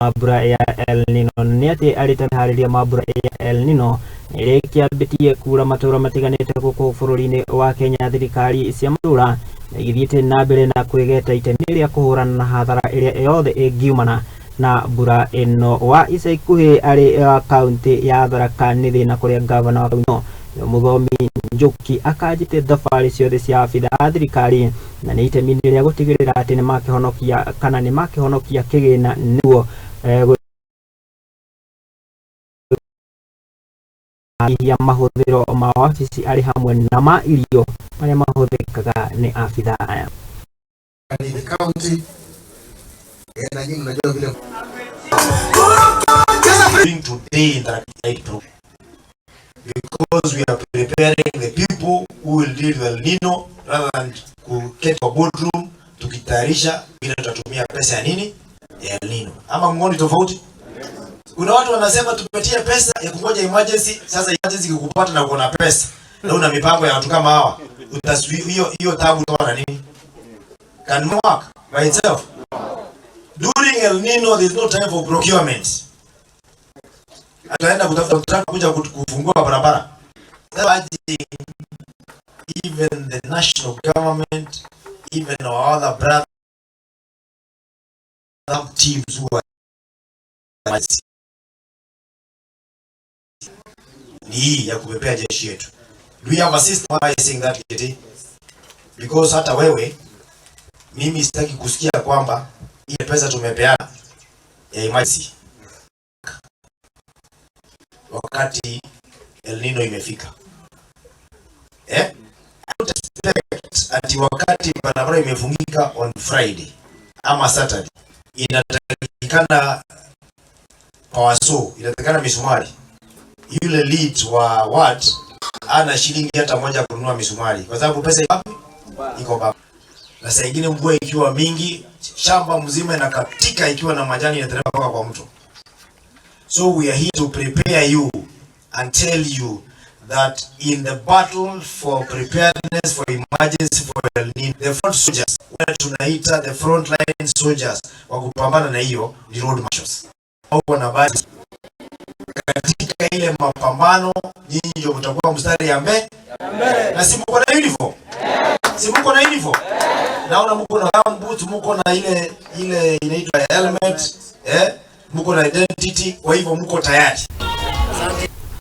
Ma mbura ya El Nino nĩ atĩ arĩ ta meharĩria ma mbura ya El Nino nĩ ĩrĩkĩambĩtie kura matũra matiganĩte gũkũ bũrũri-inĩ wa Kenya. Thirikari cia matũra nĩ igĩthiĩte na mbere na kwĩgeta itemi rĩa kũhũrana na hathara ĩrĩa yothe ĩngiumana na mbura ĩno. Wa ica ikuhĩ arĩ kaunti ya Tharaka Nithi na kũrĩa gavana wa kaunti ĩno Mũthomi Njuki akanjĩte thabarĩ ciothe cia abitha a thirikari na nĩ itemi rĩa gũtigĩrĩra atĩ nĩ makĩhonokia kana nĩ makĩhonokia kĩgĩna nĩguo gũnyihia mahũthĩro ma wabici arĩ hamwe na ma irio marĩa mahũthĩkaga nĩ abitha aya. Nithi County. Na nyinyi mnajua vile doing today in the night program, because we are preparing the people who will deal with El Nino rather than kuketi kwa boardroom tukitayarisha vile tutatumia pesa ya nini ya El Nino. Ama mngoni tofauti? Kuna watu wanasema tumetia pesa ya kungoja emergency. Sasa emergency ikikupata na uko na pesa na una mipango ya watu kama hawa, utasui hiyo hiyo tabu na nini? Can work by itself. During El Nino, there is no time for procurement. Ataenda kutafuta contract kuja kufungua barabara. Even the national government, even our other brother teams who are ni hii ya kupepea jeshi yetu. Do we have a system saying that, Kitty? Because hata wewe, mimi sitaki kusikia kwamba ile pesa tumepeana ya emergency wakati El Nino imefika. Eh? I don't expect ati wakati barabara imefungika on Friday ama Saturday inatakikana power saw, inatakikana misumari. Yule lead wa ward ana shilingi hata moja kununua misumari kwa sababu pesa iko wapi? Iko baba. Na saa ingine mvua ikiwa mingi, shamba mzima inakatika ikiwa na majani, inateremka mpaka kwa mto. So we are here to prepare you and tell you that in the battle for preparedness for emergency for El Nino, the front soldiers, wale tunaita the front line soldiers wa kupambana na hiyo ni road marshals. Au na basi katika ile mapambano, nyinyi ndio mtakuwa mstari ya mbele, na si mko na uniform? Si mko na uniform? Naona mko na gumboots, mko na ile ile inaitwa helmet, eh? Mko na identity, kwa hivyo mko tayari. Asante.